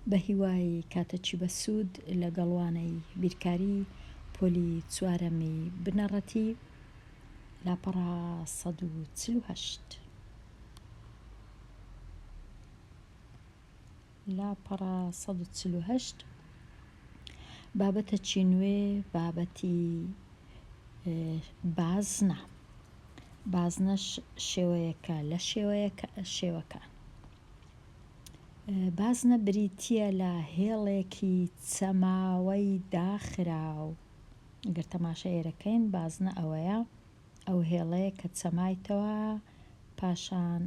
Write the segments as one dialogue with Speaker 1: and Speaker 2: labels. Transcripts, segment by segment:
Speaker 1: بە هیوای کاتەکی بەسوود لەگەڵ وانەی بیرکاری پۆلی چوارەمی بنەڕەتی لاپەڕە 148. لاپەڕە 148 بابەتەکی نوێ بابەتی بازنە بازنەش شێوەیەکە لە شێوەیەکە شێوەکان بازنە بریتییە لە هێڵێکی چەماوەی داخراو گەر تەماشای ئێرەکەین بازنە ئەوەیە ئەو هێڵەیە کە چەمایتەوە پاشان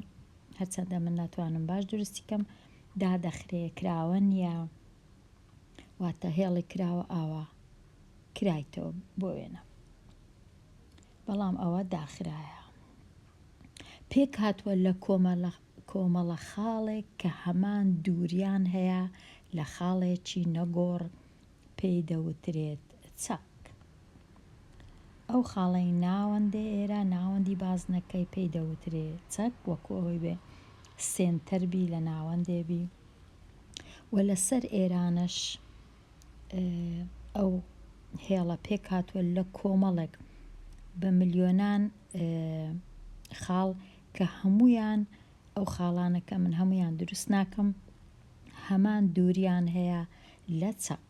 Speaker 1: هەرچەندە من ناتوانم باش دروستی کەم دادەخرێ کراوە نییە واتە هێڵی کراوە ئاوا کرایتەوە بۆ وێنە بەڵام ئەوە داخرایە پێکهاتووە لە کۆمەڵە خاڵێک کە هەمان دووریان هەیە لە خاڵێکی نەگۆڕ پێی دەوترێت چەق. ئەو خاڵەی ناوەندێ ئێرە ناوەندی بازنەکەی پێی دەوترێ چەک وەکو ئەوەی بێ سێنتەر بی لە ناوەندێ بی و لەسەر ئێرانەش ئەو هێڵە پێکهاتووە لە کۆمەڵێک بە ملیۆنان خاڵ کە هەموویان ئەو خاڵانە کە من هەموویان دروست ناکەم هەمان دووریان هەیە لە چەق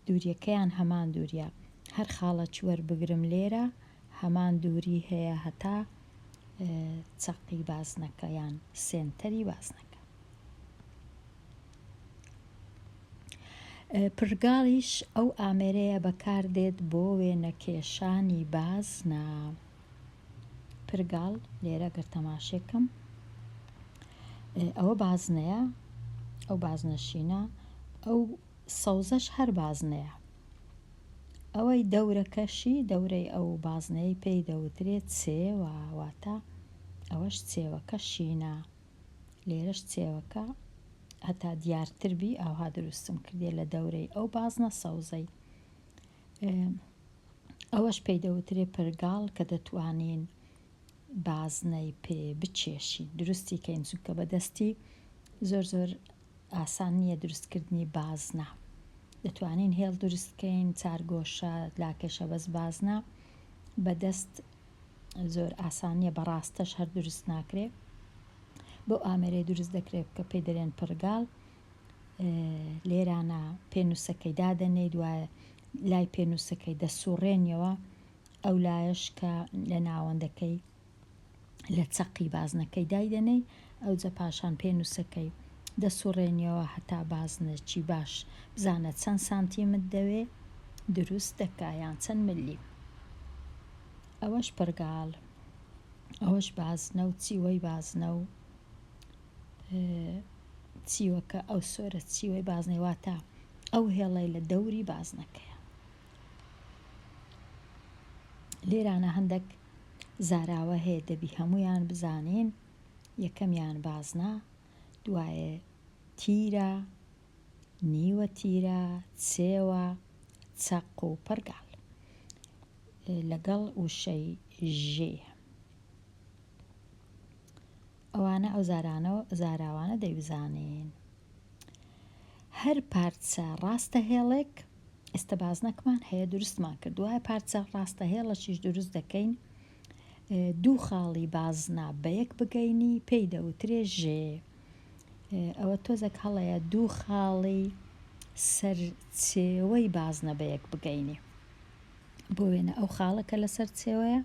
Speaker 1: دووریەکەیان هەمان دووریە هەر خاڵەکی وەربگرم لێرە هەمان دووری هەیە هەتا چەقی بازنەکە یان سێنتەری بازنەکە. پرگاڵیش ئەو ئامێرەیە بەکاردێت بۆ وێنەکێشانی بازنە. پرگاڵ لێرە گەر تەماشێکم ئەوە بازنەیە ئەو بازنە شینە ئەو سەوزەش هەر بازنەیە ئەوەی دەورەکەشی دەورەی ئەو بازنەی پێی دەوترێت چێوە واتە ئەوەش چێوەکە شینە لێرەش چێوەکە هەتا دیارتر بی ئاوها دروستم کردیە لە دەورەی ئەو بازنە سەوزەی ئەوەش پێی دەوترێ پرگاڵ کە دەتوانین بازنەی پێ بچێشین دروستی کەین چونکە بەدەستی زۆر زۆر ئاسان نییە دروستکردنی بازنە دەتوانین هێڵ دروستکەین چارگۆشە لاکێشە بەس بازنە بەدەست زۆر ئاسان نیە بە ڕاستەش هەر دروست ناکرێ بەو ئامێرەی دروست دەکرێت کە پێی دەرێن پڕگال لێرانە پێنووسەکەی دادەنێی دوایە لای پێنووسەکەی دەسوڕێنیەوە ئەو لایەش کە لە ناوەندەکەی لە چەقی بازنەکەی دایدەنێی ئەوجە پاشان پێنووسەکەی دەسوڕێنیەوە هەتا بازنەکی باش بزانە چەند سانتیمت دەوێ دروست دەکا یان چەند ملیم ئەوەش پرگال ئەوەش بازنە و چیوەی بازنە و چیوەکە ئەو سۆرە چیوەی بازنەی واتە ئەو هێڵەی لە دەوری بازنەکەیە لێرانە هەندێک زاراوە هەیە دەبی هەموویان بزانین یەکەمیان بازنە دوایێ تیرە نیوە تیرە چێوە چەق و پڕگاڵ لەگەڵ وشەی ژێ ئەوانە ئەو زارانە زاراوانە دەیبزانین هەر پارچە ڕاستە هێڵێک ئێستا بازنەکمان هەیە دروستمان کرد دوای پارچە ڕاستە هێڵەکیش دروست دەکەین دوو خاڵی بازنە بەیەک بگەینی پێی دەوترێ ژێ ئەوە تۆزێک هەڵەیە دوو خاڵی سەر چێوەی بازنە بەیەک بگەینی بۆ وێنە ئەو خاڵە کە لەسەر چێوەیە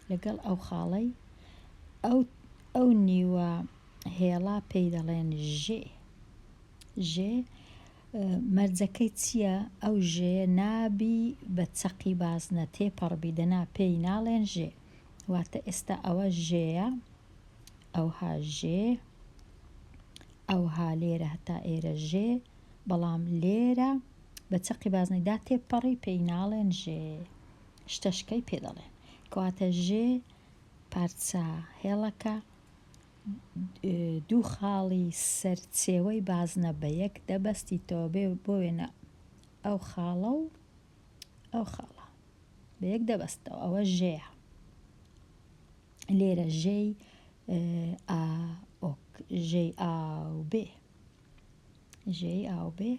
Speaker 1: لەگەڵ ئەو خاڵەی ئەو ئەو نیوە هێڵا پێی دەڵێن ژێ ژێ مەرجەکەی چییە ئەو ژێیە نابی بە چەقی بازنە تێپەڕبی دەنا پێی ناڵێن ژێ واتە ئێستا ئەوە ژێیە ئەوها ژێ ئەوها لێرە هەتا ئێرە ژێ بەڵام لێرە بە چەقی بازنەی دا تێپەڕی پێی ناڵێن ژێ شتەشکەی پێ دەڵێن کەواتە ژێ پارچە هێڵەکە دوو خاڵی سەر چێوەی بازنە بە یەک دەبەستیتەوە بێ بۆ وێنە ئەو خاڵە و ئەو خاڵە بە یەک دەبەستەوە ئەوە ژێیە لێرە ژێی ئا ئۆک ژێی ئا و بێ. ژێی ئاو بێ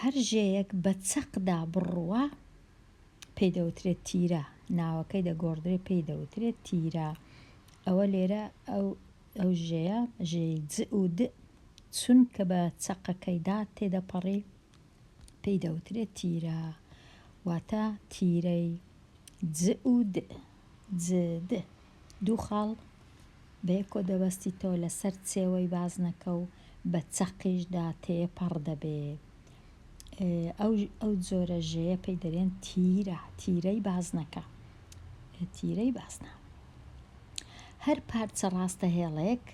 Speaker 1: هەر ژێیەک بە چەقدا بڕوا پێی دەوترێت تیرە، ناوەکەی دەگۆڕدرێت پێی دەوترێت تیرە. ئەوە لێرە ئەو ئەو ژێیە، ژێی ج و د، چونکە بە چەقەکەیدا تێدەپەڕی پێی دەوترێت تیرە، واتە تیرەی ج و د، ج د، دوو خاڵ بەیەکۆ دەبەستیتەوە لەسەر چێوەی بازنەکە و بە چەقیشدا تێپەڕ دەبێ. ئەو ئەو جۆرە ژێیە پێی دەرێن تیرە، تیرەی بازنەکە، تیرەی بازنە. هەر پارچە ڕاستەهێڵێک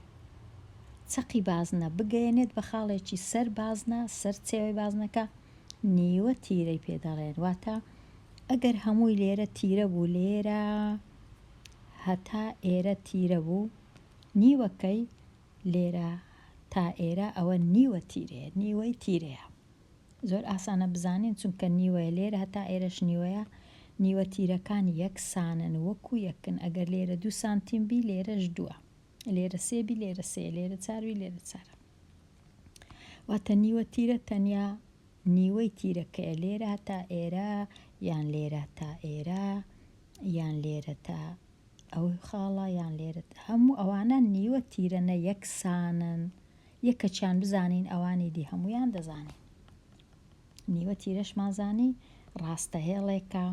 Speaker 1: چەقی بازنە بگەیەنێت بە خاڵێکی سەر بازنە، سەر چێوەی بازنەکە، نیوە تیرەی پێ دەڵێن. واتە ئەگەر هەمووی لێرە تیرە بوو، لێرە هەتا ئێرە تیرە بوو، نیوەکەی لێرە تا ئێرە ئەوە نیوە تیرەیە، نیوەی تیرەیە. زۆر ئاسانە بزانین چونکە نیوەیە لێرە هەتا ئێرەش نیوەیە، نیوە تیرەکان یەکسانن وەکو یەکن، ئەگەر لێرە دوو سانتیم بی لێرەش دووە، لێرە سێ بی لێرە سێیە، لێرە چار بی لێرە چارە. واتە نیوە تیرە تەنیا نیوەی تیرەکەیە لێرە هەتا ئێرە یان لێرە هەتا ئێرە یان لێرە تا ئەو خاڵە یان لێرە هەموو ئەوانە نیوە تیرەنە یەکسانن یەکەکیان بزانین ئەوانی دی هەموویان دەزانین نیوە تیرەشمان زانی ڕاستە هێڵێکە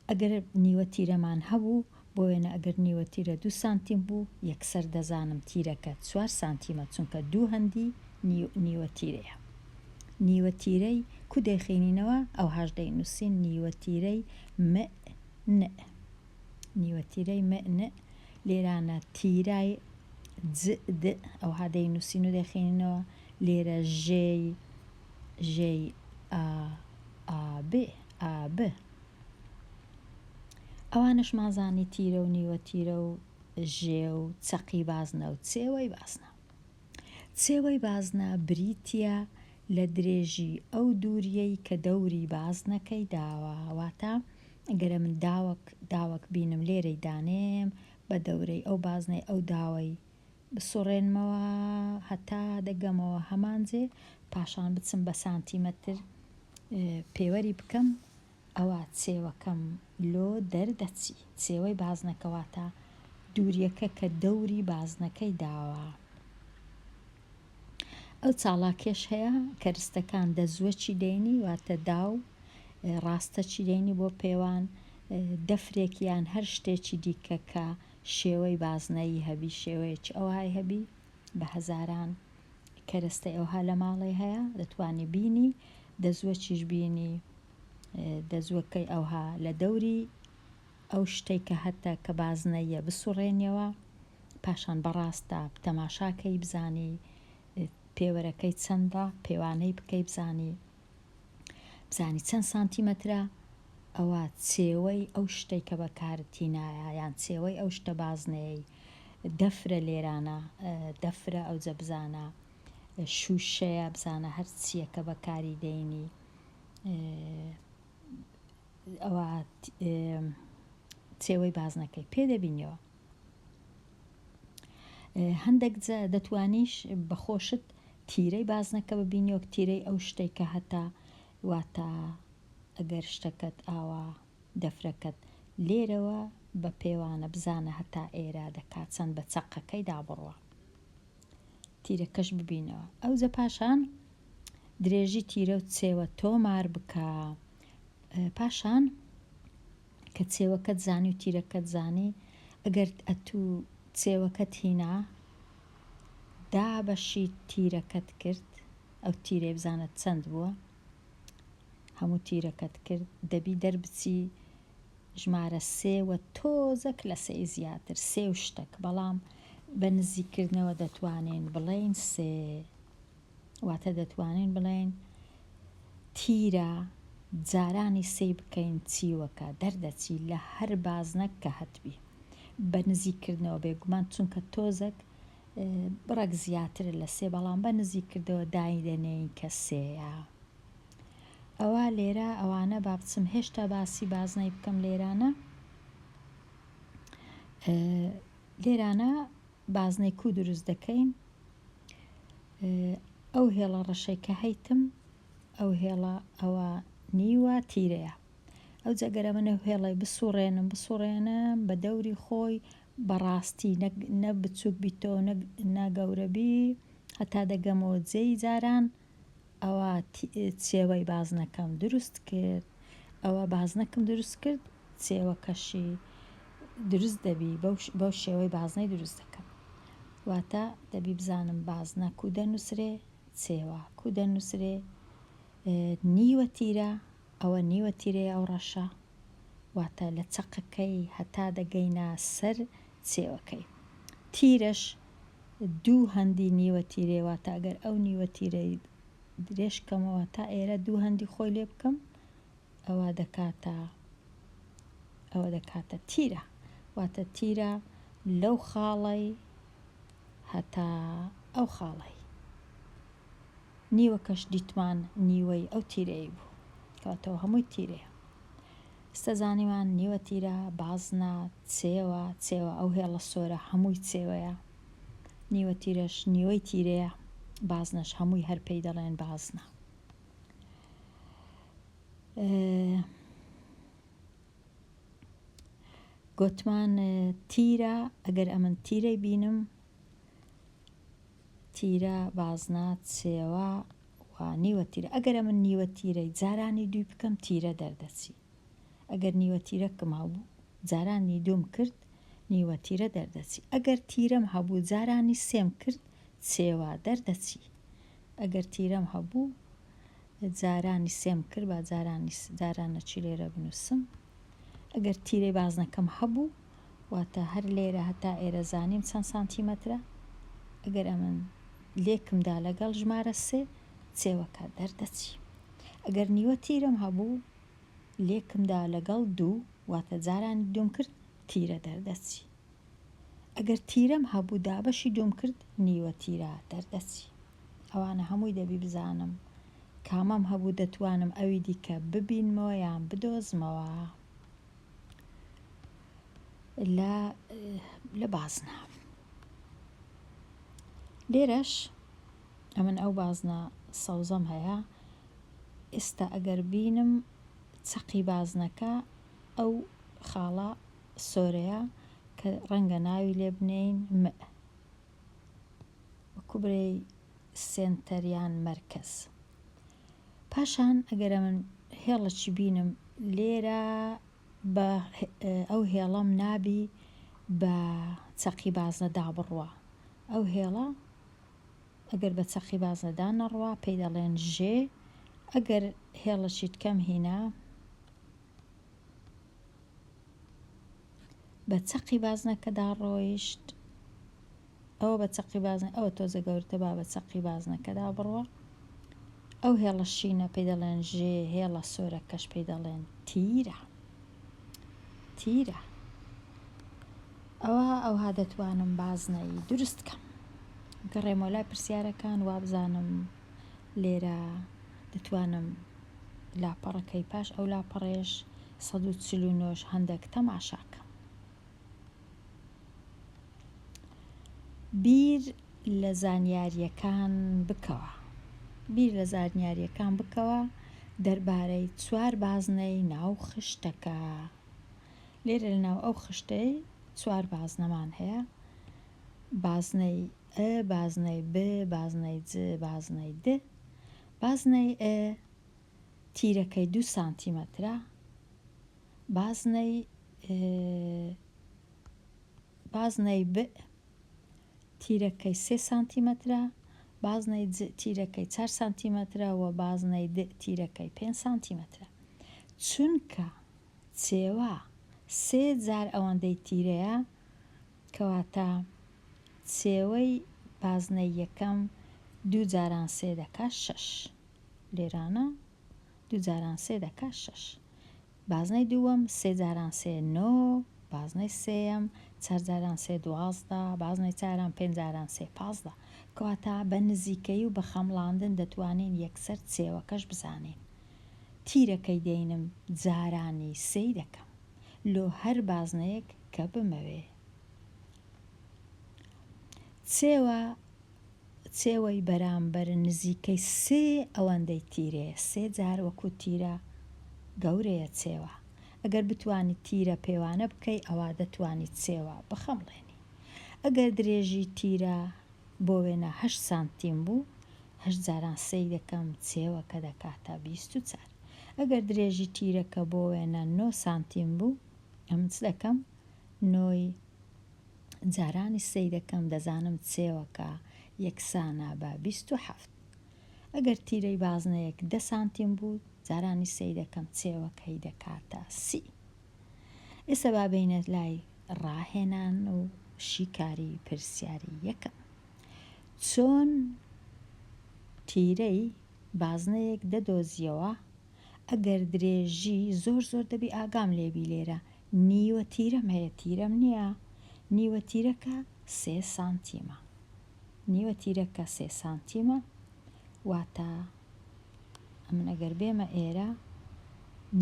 Speaker 1: ئەگەر نیوە تیرەمان هەبوو، بۆ وێنە ئەگەر نیوە تیرە دوو سانتیم بوو، یەکسەر دەزانم تیرەکە چوار سانتیمە چونکە دوو هەندی نیوە تیرەیە. نیوە تیرەی کو دەیخینینەوە ئەوهاش دەینووسین نیوە تیرەی م ن. نیوە تیرەی م ن لێرانە تیرای ج د ئەوها دەینووسین و دەیخینینەوە لێرە ژێی ژێی ئا ئا ب ئا ب. ئەوانەشمان زانی تیرە و نیوە تیرە و ژێ و چەقی بازنە و چێوەی بازنە. چێوەی بازنە بریتییە لە درێژی ئەو دوورییەی کە دەوری بازنەکەی داوە، واتە گەر من داوەک داوەک بینم لێرەی دانێم بە دەورەی ئەو بازنەی ئەو داوەی بسوڕێنمەوە هەتا دەگەمەوە هەمان جێ پاشان بچم بە سانتیمەتر پێوەری بکەم ئەوا چێوەکەم لۆ دەردەچی چێوەی بازنەکە واتە دووریەکە کە دەوری بازنەکەی داوە. ئەو چاڵاکیەش هەیە کەرستەکان دەزوەچی دەینی واتە داو ڕاستەچی دەینی بۆ پێوان دەفرێک یان هەر شتێکی دیکە کە شێوەی بازنەیی هەبی شێوەیەکی ئەوهای هەبی بە هەزاران کەرەستەی ئەوها لە ماڵێ هەیە دەتوانی بینی دەزوەچیش بینی دەزوەکەی ئەوها لە دەوری ئەو شتەی کە هەتە کە بازنەییە بسوڕێنیەوە پاشان بەڕاستە تەماشاکەی بزانی پێوەرەکەی چەندە پێوانەی بکەی بزانی بزانی چەند سانتیمەترە ئەوە چێوەی ئەو شتەی کە بەکارت هینایە یان چێوەی ئەو شتە بازنەیەی دەفرە لێرانە دەفرە ئەوجە بزانە شوشەیە بزانە هەر چییە کە بەکاری دەینی ئەوە چێوەی بازنەکەی پێ دەبینیەوە هەندێک دەتوانیش بە خۆشت تیرەی بازنەکە ببینی وەک تیرەی ئەو شتەی کە هەتا واتە ئەگەر شتەکەت ئاوا دەفرەکەت لێرەوە بە پێوانە بزانە هەتا ئێرە دەکا چەند بە چەقەکەیدا بڕوا تیرەکەش ببینەوە ئەوجە پاشان درێژی تیرە و چێوە تۆمار بکە پاشان کە چێوەکەت زانی و تیرەکەت زانی ئەگەر ئەتوو چێوەکەت هینا دابەشی تیرەکەت کرد ئەو تیرەی بزانە چەند بووە هەموو تیرەکەت کرد دەبی دەربچی ژمارە سێ وە تۆزەک لە سێی زیاتر سێ و شتەک بەڵام بە نزیککردنەوە دەتوانین بڵێین سێ واتە دەتوانین بڵێین تیرە جارانی سێی بکەین چیوەکە دەردەچی لە هەر بازنەک کە هەتبی بە نزیککردنەوە بێگومان چونکە تۆزەک بڕەک زیاترە لە سێ بەڵام بە نزیککردەوە دایدەنێین کە سێیە ئەوا لێرە ئەوانە با بچم هێشتا باسی بازنەی بکەم لێرانە لێرانە. بازنەی کوو دروست دەکەین؟ ئەو هێڵە ڕەشەی کە هەیتم ئەو هێڵە ئەوە نیوە تیرەیە. ئەوجا گەر ئەمن ئەو هێڵەی بسوڕێنم بسوڕێنم بە دەوری خۆی بە ڕاستی نەک نە بچووک بیتەوە نە نە گەورە بی هەتا دەگەمەوە جێی جاران ئەوە چێوەی بازنەکەم دروست کرد ئەوە بازنەکم دروست کرد چێوەکەشی دروست دەبی بەو شێوەی بازنەی دروست دەکەم واتە دەبی بزانم بازنە کو دەنووسرێ چێوە کو دەنووسرێ نیوە تیرە ئەوە نیوە تیرەیە ئەو ڕەشە واتە لە چەقەکەی هەتا دەگەینە سەر چێوەکەی تیرەش دوو هەندی نیوە تیرەیە واتە ئەگەر ئەو نیوە تیرەی درێژ کەمەوە تا ئێرە دوو هەندی خۆی لێ بکەم ئەوە دەکاتە ئەوە دەکاتە تیرە واتە تیرە لەو خاڵەی هەتا ئەو خاڵەی نیوەکەش دیتمان نیوەی ئەو تیرەی بوو کەواتەوە هەمووی تیرەیە ئێستا زانیمان نیوە تیرە بازنە چێوە چێوە ئەو هێڵە سۆرە هەمووی چێوەیە نیوە تیرەش نیوەی تیرەیە بازنەش هەمووی هەر پێی دەڵێن بازنە گۆتمان تیرە ئەگەر ئەمن تیرەی بینم تیرە بازنە چێوە و نیوە تیرە ئەگەر ئەمن نیوە تیرەی جارانی دووی بکەم تیرە دەردەچی ئەگەر نیوە تیرەکم هەبوو جارانی دووم کرد نیوە تیرە دەردەچی ئەگەر تیرەم هەبوو جارانی سێم کرد چێوە دەردەچی ئەگەر تیرەم هەبوو جارانی سێم کرد با جارانی جارانەچی لێرە بنووسم ئەگەر تیرەی بازنەکەم هەبوو واتە هەر لێرە هەتا ئێرە زانیم چەند سانتیمەترە ئەگەر ئەمن لێکم دا لەگەڵ ژمارە سێ چێوەکە دەردەچی ئەگەر نیوە تیرەم هەبوو لێکم دا لەگەڵ دوو واتە جارانی دووم کرد تیرە دەردەچی ئەگەر تیرەم هەبوو دابەشی دووم کرد نیوە تیرە دەردەچی ئەوانە هەمووی دەبی بزانم کامەم هەبوو دەتوانم ئەوی دیکە ببینمەوە یان بدۆزمەوە لە لە بازنە لێرەش ئەمن ئەو بازنە سەوزەم هەیە ئێستا ئەگەر بینم چەقی بازنەکە ئەو خاڵە سۆرەیە کە ڕەنگە ناوی لێ بنێین م وەکو برێی سێنتەر یان مەرکەز. پاشان ئەگەر ئەمن هێڵەکی بینم لێرە بە ئەو هێڵەم نابی بە چەقی بازنە دابڕوا ئەو هێڵە ئەگەر بە چەقی بازنە دانەڕوا پێی دەڵێن ژێ ئەگەر هێڵەکی کەم هینا بە چەقی بازنەکەدا ڕۆیشت ئەوە بە چەقی بازنە ئەوە تۆزە گەورتە با بە چەقی بازنەکەدا بڕوا ئەو هێڵە شینە پێی دەڵێن ژێ هێڵە سۆرەکەش پێی دەڵێن تیرە تیرە ئەوە ئەوها دەتوانم بازنەی دروست کەم گەڕێمەوە لای پرسیارەکان وابزانم لێرە دەتوانم لاپەڕەکەی پاش ئەو لاپەڕەیەش 149 هەندێک تەماشاکەم. بیر لە زانیارییەکان بکەوە بیر لە زانیارییەکان بکەوە دەربارەی چوار بازنەی ناو خشتەکە. لێرە لە ناو ئەو خشتەی چوار بازنەمان هەیە بازنەی ئ، بازنەی ب، بازنەی ج، بازنەی د. بازنەی ئ تیرەکەی دوو سانتیمەترە، بازنەی بازنەی ب تیرەکەی سێ سانتیمەترە، بازنەی ج تیرەکەی چار سانتیمەترە و بازنەی د تیرەکەی پێنج سانتیمەترە. چونکە چێوە سێ جار ئەوەندەی تیرەیە، کەواتە چێوەی بازنەی یەکەم دوو جاران سێ دەکا شەش. لێرانە دوو جاران سێ دەکا شەش. بازنەی دووەم سێ جاران سێ نۆ، بازنەی سێیەم چار جاران سێ 12، بازنەی چارەم پێنج جاران سێ 15. کەواتە بە نزیکەیی و بە خەمڵاندن دەتوانین یەکسەر چێوەکەش بزانین. تیرەکەی دێینم جارانی سێی دەکەم لۆ هەر بازنەیەک کە بمەوێ. چێوە چێوەی بەرامبەر نزیکەی سێ ئەوەندەی تیرەیە، سێ جار وەکو تیرە گەورەیە چێوە. ئەگەر بتوانی تیرە پێوانە بکەی ئەوا دەتوانی چێوە بخەمڵێنی. ئەگەر درێژی تیرە بۆ وێنە هەشت سانتیم بوو، هەشت جاران سێی دەکەم چێوەکە دەکاتە 24. ئەگەر درێژی تیرەکە بۆ وێنە نۆ سانتیم بوو، ئەمن چ دەکەم؟ نۆی جارانی سێی دەکەم دەزانم چێوەکە یەکسانە بە 27. ئەگەر تیرەی بازنەیەک دە سانتیم بوو جارانی سێی دەکەم چێوەکەی دەکاتە سی. ئێستا با بێینە لای ڕاهێنان و شیکاری پرسیاری یەکەم. چۆن تیرەی بازنەیەک دەدۆزیەوە ئەگەر درێژی زۆر زۆر دەبی ئاگام لێبی لێرە نیوە تیرەم هەیە تیرەم نییە نیوە تیرەکە سێ سانتیمە نیوە تیرەکە سێ سانتیمە واتە ئەمن ئەگەر بێمە ئێرە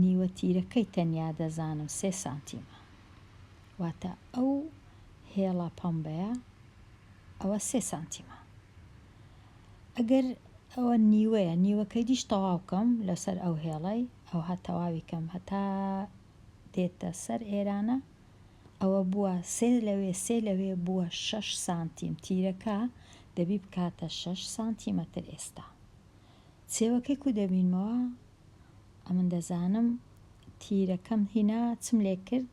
Speaker 1: نیوە تیرەکەی تەنیا دەزانم سێ سانتیمە واتە ئەو هێڵە پەمبەیە ئەوە سێ سانتیمە ئەگەر ئەوە نیوەیە نیوەکەی دیش تەواو کەم لەسەر ئەو هێڵەی ئەوها تەواوی کەم هەتا دێتە سەر ئێرانە ئەوە بووە سێ لەوێ سێ لەوێ بووە شەش سانتیم تیرەکە دەبی بکاتە شەش سانتیمەتر ئێستا چێوەکەی کو دەبینمەوە ئەمن دەزانم تیرەکەم هینا چم لێ کرد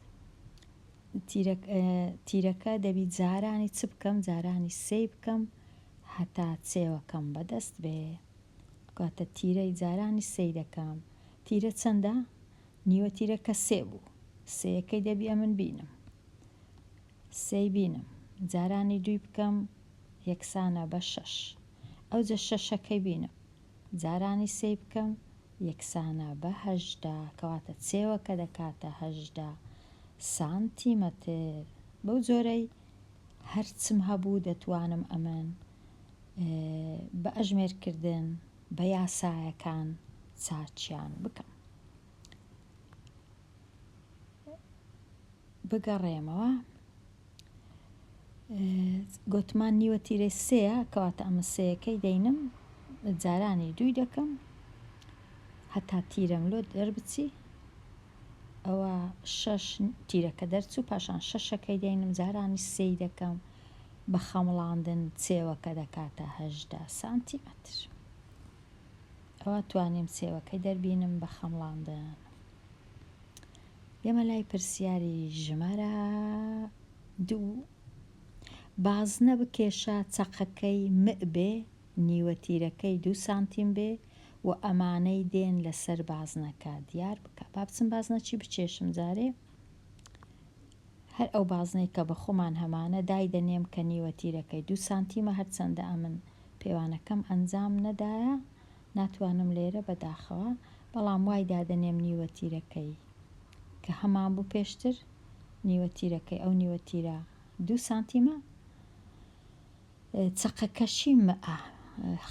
Speaker 1: تیرەکە دەبی جارانی چ بکەم جارانی سێی بکەم هەتا چێوەکەم بەدەست بێ کاتە تیرەی جارانی سێی دەکەم تیرە چەندە نیوە تیرەکە سێ بوو سێیەکەی دەبی ئەمن بینم سێی بینم جارانی دووی بکەم یەکسانە بە شەش ئەوجە شەشەکەی بینم جارانی سێی بکەم یەکسانە بە 18 کەواتە چێوەکە دەکاتە 18 سانتیمەتر بەو جۆرەی هەرچم هەبوو دەتوانم ئەمن بە ئەژمێرکردن بە یاسایەکان چاکیان بکەم. بگەڕێمەوە گۆتمان نیوە تیرەی سێیە کەواتە ئەمە سێیەکەی دەینم جارانی دووی دەکەم هەتا تیرەم لۆ دەربچی ئەوە شەش تیرەکە دەرچوو پاشان شەشەکەی دەینم جارانی سێی دەکەم بە خەمڵاندن چێوەکە دەکاتە 18 سانتیمەتر ئەوە توانیم چێوەکەی دەربینم بە خەمڵاندن دێمە لای پرسیاری ژمارە دوو بازنە بکێشە چەقەکەی م بێ نیوە تیرەکەی دوو سانتیم بێ و ئەمانەی دێن لەسەر بازنەکە دیار بکە با بچم بازنە چی بچێشم جارێ هەر ئەو بازنەی کە بە خۆمان هەمانە دایدەنێم کە نیوە تیرەکەی دوو سانتیمە هەرچەندە ئەمن پێوانەکەم ئەنجام نەدایە ناتوانم لێرە بەداخەوە بەڵام وای دادەنێم نیوە تیرەکەی کە هەمان بوو پێشتر نیوە تیرەکەی ئەو نیوە تیرە دوو سانتیمە چەقەکەشی مئ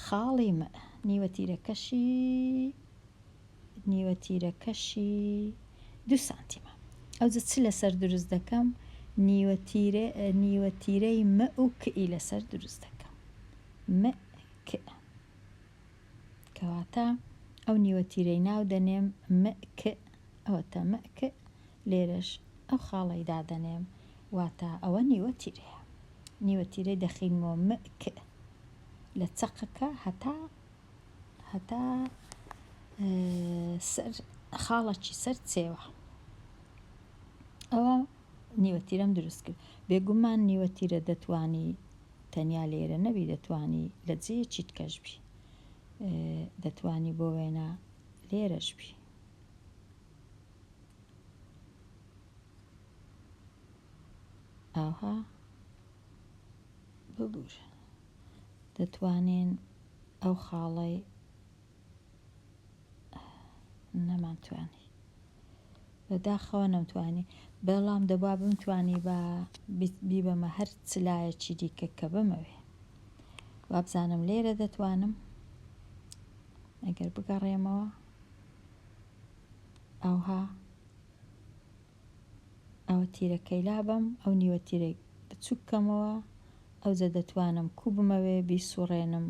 Speaker 1: خاڵی مئ نیوە تیرەکەشی نیوە تیرەکەشی دوو سانتیمە ئەوجە چ لەسەر دروست دەکەم نیوە تیرە نیوە تیرەی مئ و کئی لەسەر دروست دەکەم مئ ک کەواتە ئەو نیوە تیرەی ناو دەنێم مئ ک ئەوەتە مئ ک لێرەش ئەو خاڵەی دادەنێم واتە ئەوە نیوە تیرەیە نیوە تیرەی دەخینمەوە مئ ک لە چەقەکە هەتا هەتا سەر خاڵەکی سەر چێوە ئەوە نیوە تیرەم دروست کرد بێگومان نیوە تیرە دەتوانی تەنیا لێرە نەبی دەتوانی لە جێیەکی تکەش بی دەتوانی بۆ وێنە لێرەش بی ئاها ببورن دەتوانین ئەو خاڵەی نەمانتوانی بەداخەوە نەمتوانی بەڵام دەبا بمتوانی با بیبەمە هەر چ لایەکی دیکە کە بمەوێ وابزانم لێرە دەتوانم ئەگەر بگەڕێمەوە ئەوها ئەوە تیرەکەی لابەم ئەو نیوە تیرەی بچوک کەمەوە. ئەوجە دەتوانم کو بمەوێ بیسوڕێنم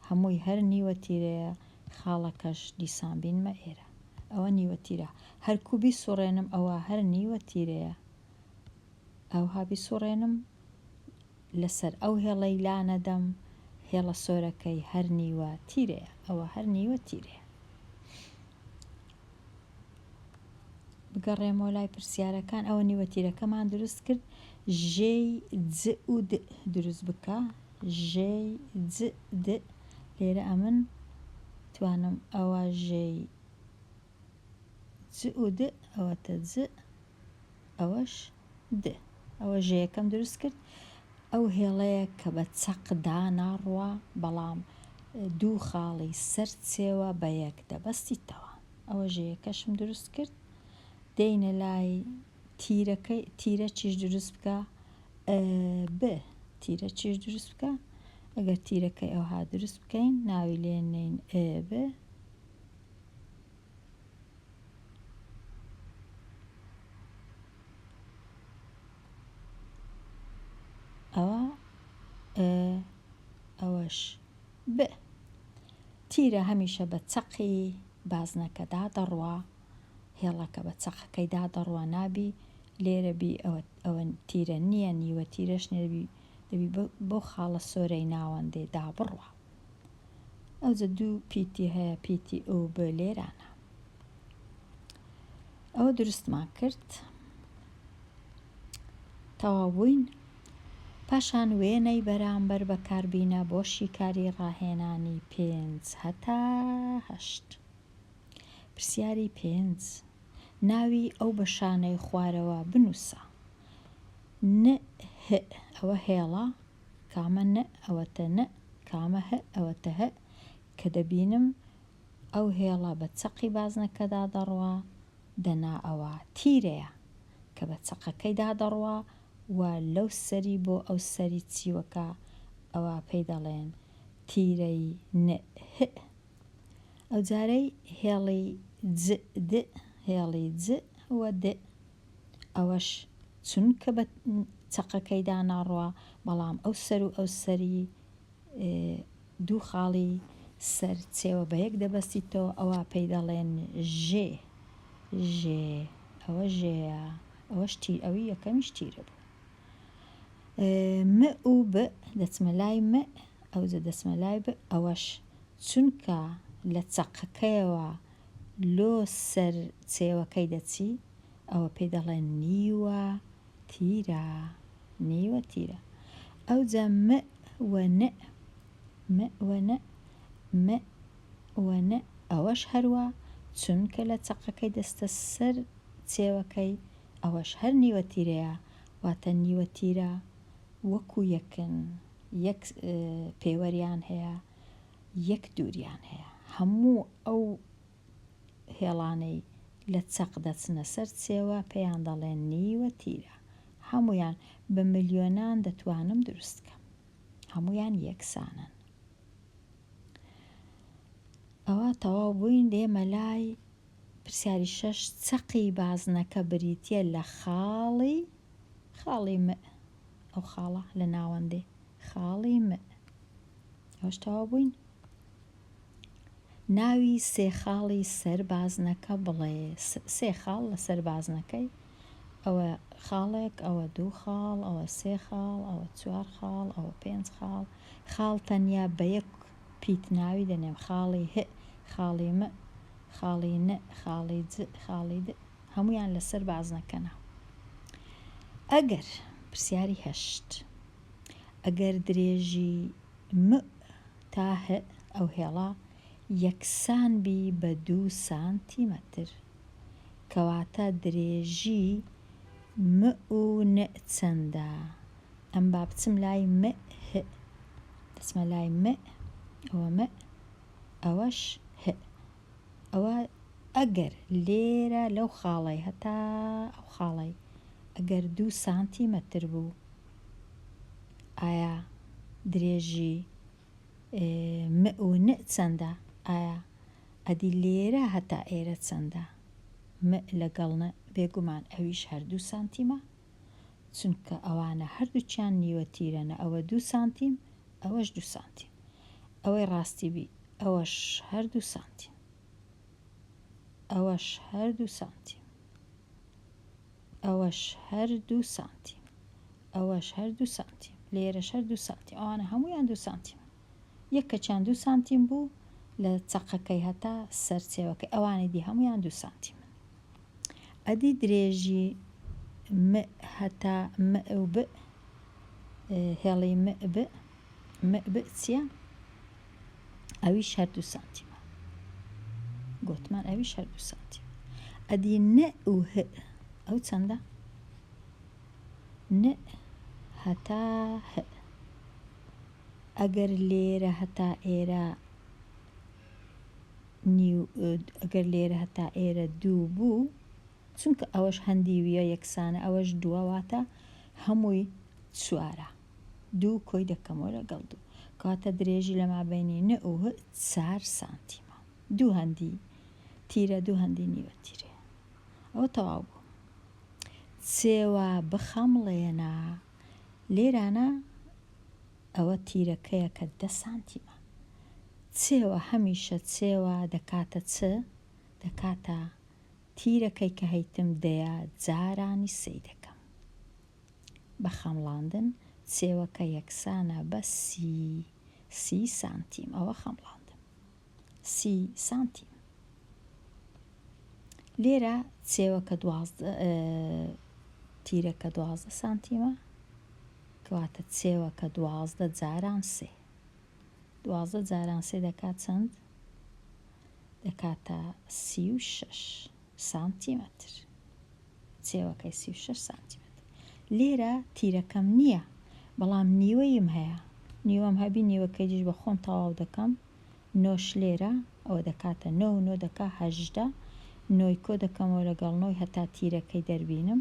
Speaker 1: هەمووی هەر نیوە تیرەیە خاڵەکەش دیسان بینمە ئێرە ئەوە نیوە تیرە هەر کو بیسوڕێنم ئەوە هەر نیوە تیرەیە ئەوها بیسوڕێنم لەسەر ئەو هێڵەی لانەدەم هێڵە سۆرەکەی هەر نیوە تیرەیە ئەوە هەر نیوە تیرەیە. بگەڕێمەوە لای پرسیارەکان ئەوە نیوە تیرەکەمان دروست کرد ژێی ج و د دروست بکە ژێی ج د لێرە ئەمن توانم ئەوە ژێی ج و د ئەوەتە ج ئەوەش د ئەوە ژێیەکەم دروست کرد ئەو هێڵەیە کە بە چەق داناڕوا بەڵام دوو خاڵی سەر چێوە بە یەک دەبەستیتەوە ئەوە ژێیەکەشم دروست کرد دێینە لای تیرەکەی تیرە چیش دروست بکە ئە ب تیرە چیش دروست بکە ئەگەر تیرەکەی ئەوها دروست بکەین ناوی لێ نین ئە ب ئەوە ئە ئەوەش ب تیرە هەمیشە بە چەقی بازنەکەدا دەڕوا هێڵەکە بە چەقەکەیدا دەڕوا نابی لێرە بی ئەوە ئەوە تیرە نییە نیوە تیرەش نیە دەبی دەبی بەو خاڵە سۆرەی ناوەندێ دا بڕوا ئەوجە دوو پیتی هەیە پیتی ئو ب لێرانە ئەوە دروستمان کرد تەواو بووین پاشان وێنەی بەرامبەر بەکاربینە بۆ شیکاری ڕاهێنانی پێنج هەتا هەشت پرسیاری پێنج ناوی ئەو بەشانەی خوارەوە بنووسە ن هه ئەوە هێڵە کامە ن ئەوەتە ن کامە هه ئەوەتە هه کە دەبینم ئەو هێڵە بە چەقی بازنەکەدا دەڕوا دەنا ئەوە تیرەیە کە بە چەقەکەیدا دەڕوا و لەو سەری بۆ ئەو سەری چیوەکە ئەوە پێی دەڵێن تیرەی ن هه ئەوجارەی هێڵی ج د هێڵی ج و د ئەوەش چونکە بە چەقەکەیدا ناڕوا بەڵام ئەو سەر و ئەو سەری دوو خاڵی سەر چێوە بە یەک دەبەستیتەوە ئەوە پێی دەڵێن ژێ ژێ ئەوە ژێیە ئەوەش تیر ئەوی یەکەمیش تیرە بوو م و ب دەچمە لای م ئەوجە دەچمە لای ب ئەوەش چونکە لە چەقەکەیەوە لۆ سەر چێوەکەی دەچی ئەوە پێی دەڵێن نیوە تیرە نیوە تیرە ئەوجا م و ن م و ن م و ن ئەوەش هەروا چونکە لە چەقەکەی دەستە سەر چێوەکەی ئەوەش هەر نیوە تیرەیە واتە نیوە تیرە وەکو یەکن یەک پێوەریان هەیە یەک دووریان هەیە هەموو ئەو هێڵانەی لە چەق دەچنە سەر چێوە پێیان دەڵێن نیوە تیرە هەموویان بە ملیۆنان دەتوانم دروست کەم هەموویان یەکسانن ئەوە تەواو بووین دێمە لای پرسیاری شەش چەقی بازنەکە بریتیە لە خاڵی خاڵی م ئەو خاڵە لە ناوەندێ خاڵی م ئەوەش تەواو بووین ناوی سێ خاڵی سەر بازنەکە بڵێ سێ خاڵ لەسەر بازنەکەی ئەوە خاڵێک ئەوە دوو خاڵ ئەوە سێ خاڵ ئەوە چوار خاڵ ئەوە پێنج خاڵ خاڵ تەنیا بە یەک پیت ناوی دەنێم خاڵی هئ خاڵی م خاڵی ن خاڵی ج خاڵی د هەموویان لەسەر بازنەکەنە ئەگەر پرسیاری هەشت ئەگەر درێژی م تا هئ ئەو هێڵە یەکسان بی بە دوو سانتیمەتر کەواتە درێژی م و ن چەندە؟ ئەم با بچم لای م هئ دەچمە لای م ئەوە م ئەوەش هئ ئەوە ئەگەر لێرە لەو خاڵەی هەتا ئەو خاڵەی ئەگەر دوو سانتیمەتر بوو ئایا درێژی م و ن چەندە؟ ئایا ئەدی لێرە هەتا ئێرە چەندە؟ م لەگەڵ ن بێگومان ئەویش هەر دوو سانتیمە. چونکە ئەوانە هەردووکیان نیوە تیرەنە ئەوە دوو سانتیم ئەوەش دوو سانتیم ئەوەی ڕاستی بی ئەوەش هەر دوو سانتیم ئەوەش هەر دوو سانتیم ئەوەش هەر دوو سانتیم ئەوەش هەر دوو سانتیم لێرەش هەر دوو سانتیم ئەوانە هەموویان دوو سانتیم یەک کەچیان دوو سانتیم بوو لە چەقەکەی هەتا سەر چێوەکەی ئەوانی دی هەموویان دوو سانتیمن ئەدی درێژی م هەتا م و ب هێڵی م ب م ب چییە؟ ئەویش هەر دوو سانتیمە گۆتمان ئەویش هەر دوو سانتیم ئەدی ن و ه ئەو چەندە؟ ن هەتا ه ئەگەر لێرە هەتا ئێرە نیو ئەگەر لێرە هەتا ئێرە دوو بوو چونکە ئەوەش هەندیویە یەکسانە ئەوەش دووە واتە هەمووی چوارە دوو کۆی دەکەمەوە لەگەڵ دوو کەواتە درێژی لە مابەینی ن و ه چار سانتیمە دوو هەندی تیرە دوو هەندی نیوە تیرەیە ئەوە تەواو بوو چێوە بخەمڵێنە لێرانە ئەوە تیرەکەیە کە دە سانتیمە. چێوە هەمیشە چێوە دەکاتە چ؟ دەکاتە تیرەکەی کە هەیتم دەیە جارانی سێی دەکەم. بە خەمڵاندن چێوەکە یەکسانە بە سی سی سانتیم ئەوە خەمڵاندن سی سانتیم. لێرە چێوەکە دوازدە تیرەکە دوازدە سانتیمە کەواتە چێوەکە 12 جاران سێ 12 جاران سێ دەکات چەند؟ دەکاتە 36 سانتیمەتر چێوەکەی 36 سانتیمەتر لێرە تیرەکەم نییە بەڵام نیوەیم هەیە نیوەم هەبی نیوەکەی دیش بە خۆم تەواو دەکەم نۆش لێرە ئەوە دەکاتە نۆ و نۆ دەکا 18 نۆی کۆ دەکەمەوە لەگەڵ نۆی هەتا تیرەکەی دەربینم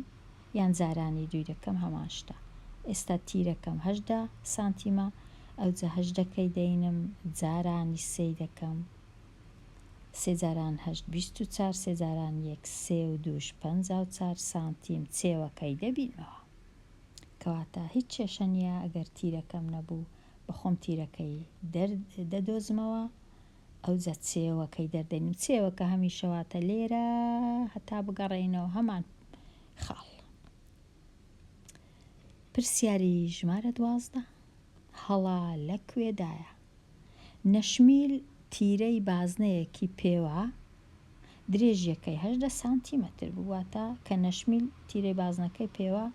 Speaker 1: یان جارانی دووی دەکەم هەمان شتە ئێستا تیرەکەم 18 سانتیمە ئەوجا هەژدەکەی دەینم جارانی سێی دەکەم سێ جاران هەشت 24 سێ جاران یەک سێ و دووش 54 سانتیم چێوەکەی دەبینمەوە کەواتە هیچ کێشە نییە ئەگەر تیرەکەم نەبوو بەخۆم تیرەکەی دەر دەدۆزمەوە ئەوجا چێوەکەی دەردەنیم چێوەکە هەمیشە واتە لێرە هەتا بگەڕێینەوە هەمان خاڵ پرسیاری ژمارە دوازدە هەڵە لە کوێدایە نەشمیل تیرەی بازنەیەکی پێوە درێژیەکەی هەژدە سانتیمەتر بوو واتە کە نەشمیل تیرەی بازنەکەی پێوە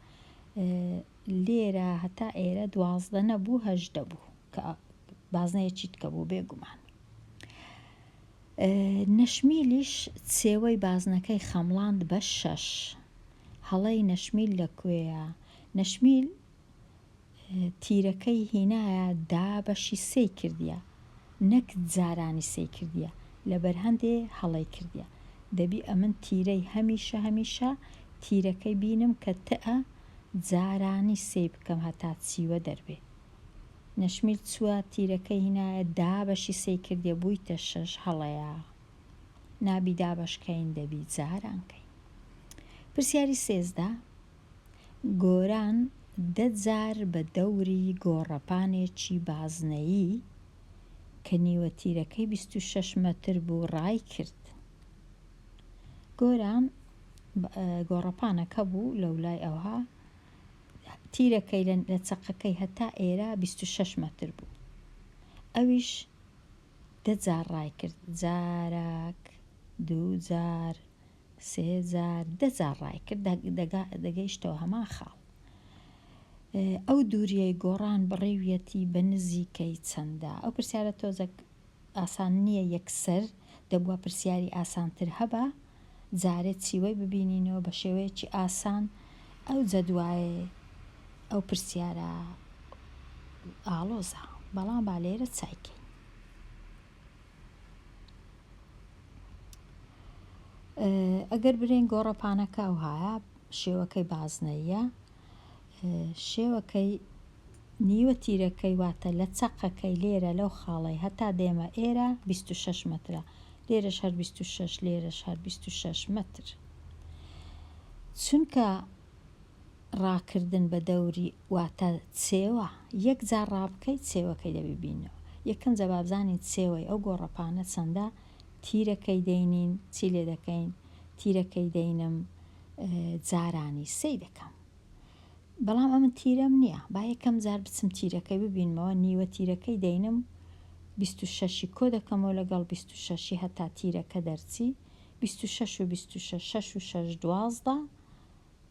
Speaker 1: لێرە هەتا ئێرە 12 نەبوو هەژدە بوو کە بازنەیەکی تکە بوو بێگومان نەشمیلیش چێوەی بازنەکەی خەمڵاند بە شەش هەڵەی نەشمیل لە کوێیە نەشمیل تیرەکەی هینایە دا بەشی سێی کردیە نەک جارانی سێی کردیە لەبەر هەندێ هەڵەی کردیە دەبی ئەمن تیرەی هەمیشە هەمیشە تیرەکەی بینم کە تئ جارانی سێی بکەم هەتا چیوە دەربێ نەشمیل چوە تیرەکەی هینایە دا بەشی سێی کردیە بویتە شەش هەڵەیە نابی دابەش کەین دەبی جاران کەین پرسیاری 13 گۆران دە جار بە دەوری گۆڕەپانێکی بازنەیی کە نیوە تیرەکەی 26 مەتر بوو ڕایکرد. گۆران گۆڕەپانەکە بوو لەولای ئەوها تیرەکەی لە چەقەکەی هەتا ئێرە 26 مەتر بوو. ئەویش دە جار ڕایکرد، جارەک، دوو جار، سێ جار، دە جار ڕایکرد دەگەیشتەوە هەمان خاڵ. ئەو دووریەی گۆڕان بڕیویەتی بە نزیکەی چەندە؟ ئەو پرسیارە تۆزەک ئاسان نییە یەکسەر دەبووە پرسیاری ئاسانتر هەبا جارێ چیوەی ببینینەوە بە شێوەیەکی ئاسان ئەو جەدوایێ ئەو پرسیارە ئاڵۆزە بەڵام با لێرە چایکەین. ئەگەر برێن گۆڕەپانەکە ئەوهایە شێوەکەی بازنەیە شێوەکەی نیوە تیرەکەی واتە لە چەقەکەی لێرە لەو خاڵەی هەتا دێمە ئێرە 26 مەترە لێرەش هەر 26 لێرەش هەر 26 مەتر چونکە. ڕاکردن بە دەوری واتە چێوە یەک جار ڕابکەی چێوەکەی دەبی بینەوە یەکەم جا بابزانین چێوەی ئەو گۆڕەپانە چەندە تیرەکەی دەینین چی لێ دەکەین تیرەکەی دەینم جارانی سێی دەکەم بەڵام ئەمن تیرەم نییە با یەکەم جار بچم تیرەکەی ببینمەوە نیوە تیرەکەی دەینم 26 کۆ دەکەمەوە لەگەڵ 26 هەتا تیرەکە دەرچی 26 و 26 6 و 6 12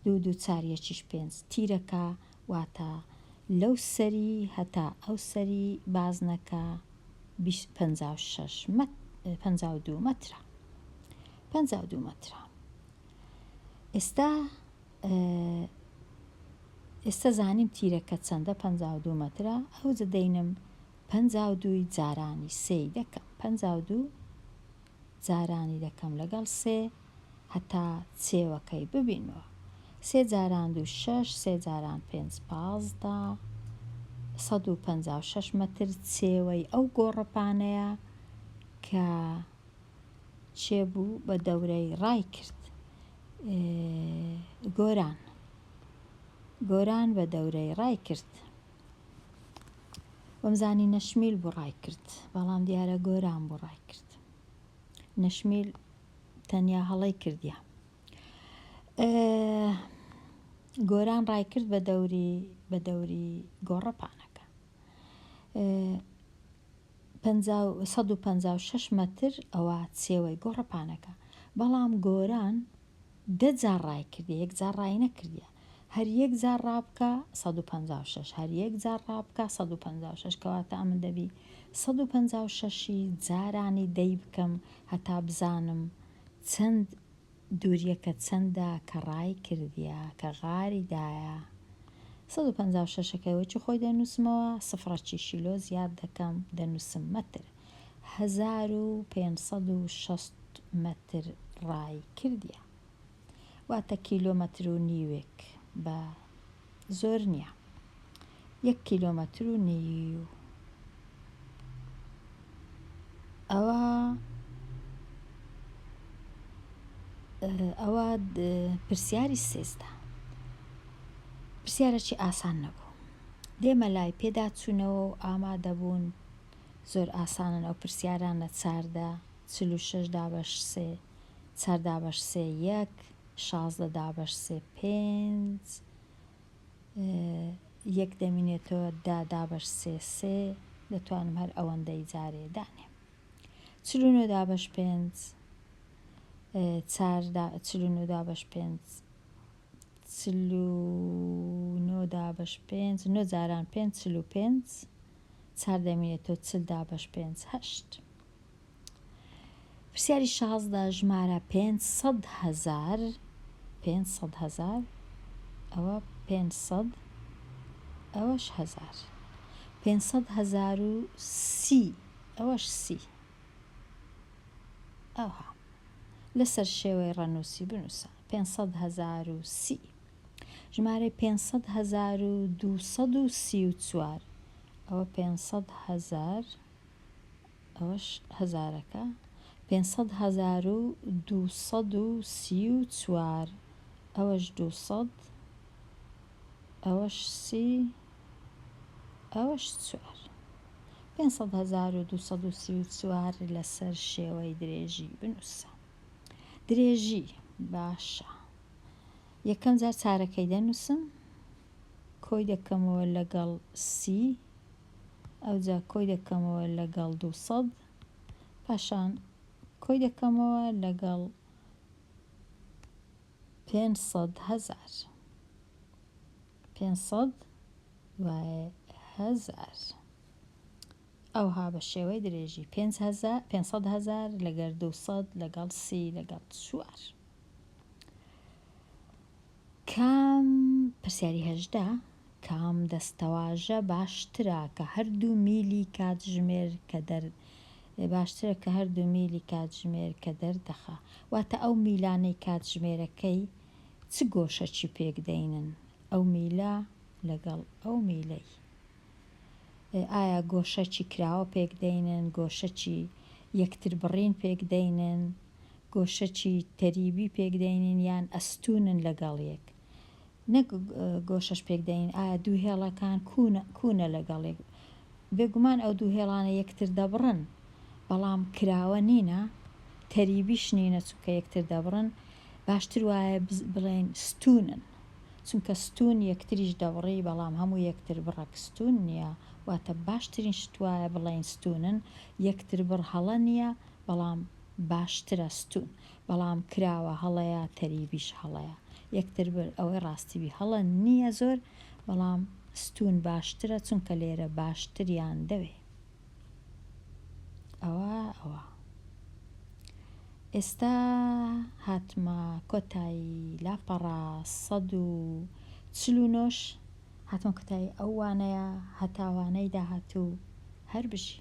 Speaker 1: دوو دوو چار یەکیش پێنج تیرەکە واتە لەو سەری هەتا ئەو سەری بازنەکە 56 مەت 52 مەترە 52 مەترە ئێستا ئێستا زانیم تیرەکە چەندە 52 مەترە ئەوجە دەینم 52 جارانی سێی دەکەم 52 جارانی دەکەم لەگەڵ سێ هەتا چێوەکەی ببینمەوە سێ جاران دوو شەش سێ جاران پێنج 15 156 مەتر چێوەی ئەو گۆڕەپانەیە کە چێ بوو بە دەورەی ڕای کرد گۆران گۆران بە دەورەی ڕای کرد وەمزانی نەشمیل بوو ڕای کرد بەڵام دیارە گۆران بوو ڕای کرد نەشمیل تەنیا هەڵەی کردیە گۆران ڕای کرد بە دەوری بە دەوری گۆڕەپانەکە 156 مەتر ئەوە چێوەی گۆڕەپانەکە بەڵام گۆران دە جار ڕای کردیە یەک جار ڕای نەکردیە هەر یەک جار ڕابکا 156 هەر یەک جار ڕابکا 156 کەواتە ئەمن دەبی 156 ی جارانی دەی بکەم هەتا بزانم چەند دووریەکە چەندە کە ڕای کردیە کە غاری دایە 156 ەکەی وەکی خۆی دەنووسمەوە سفڕەکیشی لۆ زیاد دەکەم دەنووسم مەتر 1560 مەتر ڕای کردیە واتە کیلۆمەتر و نیوێک بە زۆر نییە یەک کیلۆمەتر و نیو ئەوە ئەوە پرسیاری سێزدە پرسیارەکی ئاسان نەبوو دێمە لای پێداچوونەوە و ئامادەبوون زۆر ئاسانن ئەو پرسیارانە چاردە 46 دابەش سێ چار دابەش سێ یەک 16 دابەش سێ پێنج یەک دەمینێتەوە دە دابەش سێ سێ دەتوانم هەر ئەوەندەی جارێ دانێم 49 دابەش پێنج چار 49 دابەش پێنج 49 دابەش پێنج نۆ جاران پێنج 45 چار دەمینێتەوە چل دابەش پێنج هەشت پرسیاری 16 ژمارە 500 هەزار 500 هەزار ئەوە 500 ئەوەش هەزار 500 هەزار و سی ئەوەش سی ئەوها لەسەر شێوەی ڕەنووسی بنووسە 500 هەزار و سی ژمارەی 500 هەزار و 234 ئەوە 500 هەزار ئەوەش هەزارەکە 500 هەزار و 234 ئەوەش 200 ئەوەش سی ئەوەش چوار 500 هەزار و 234 لەسەر شێوەی درێژی بنووسە درێژی باشە یەکەم جار چارەکەی دەنووسم کۆی دەکەمەوە لەگەڵ سی ئەوجا کۆی دەکەمەوە لەگەڵ 200 پاشان کۆی دەکەمەوە لەگەڵ 500 هەزار 500 دوایێ هەزار ئەوها بە شێوەی درێژی 500 هەزار لەگەر 200 لەگەڵ سی لەگەڵ چوار کام پرسیاری 18 کام دەستەواژە باشترە کە هەردوو میلی کاتژمێر کە دەر باشترە کە هەردوو میلی کاتژمێر کە دەردەخا واتە ئەو میلانەی کاتژمێرەکەی چ گۆشەکی پێک دەینن ئەو میلە لەگەڵ ئەو میلەی ئایا گۆشەکی کراوە پێک دەینن گۆشەکی یەکتر بڕین پێک دەینن گۆشەکی تەریبی پێک دەینن یان ئەستونن لەگەڵ یەک. نەک گۆشەش پێک دەین ئایا دوو هێڵەکان کوونە کوونە لەگەڵ یەک بێگومان ئەو دوو هێڵانە یەکتر دەبڕن بەڵام کراوە نینە تەریبیش نینە چونکە یەکتر دەبڕن باشتر وایە بڵێین ستوونن چونکە ستوون یەکتریش دەبڕی بەڵام هەموو یەکتر بڕەک ستوون نییە واتە باشترین شت وایە بڵێین ستوونن یەکتر بڕ هەڵە نییە بەڵام باشترە ستوون بەڵام کراوە هەڵەیە تەریبیش هەڵەیە یەکتر بر ئەوەی ڕاستی بی هەڵە نییە زۆر بەڵام ستوون باشترە چونکە لێرە باشتریان دەوێ ئەوە ئەوە ئێستا هاتمە کۆتایی لاپەڕە 149 هاتمە کۆتایی ئەو وانەیە هەتا وانەی داهاتوو هەر بژی.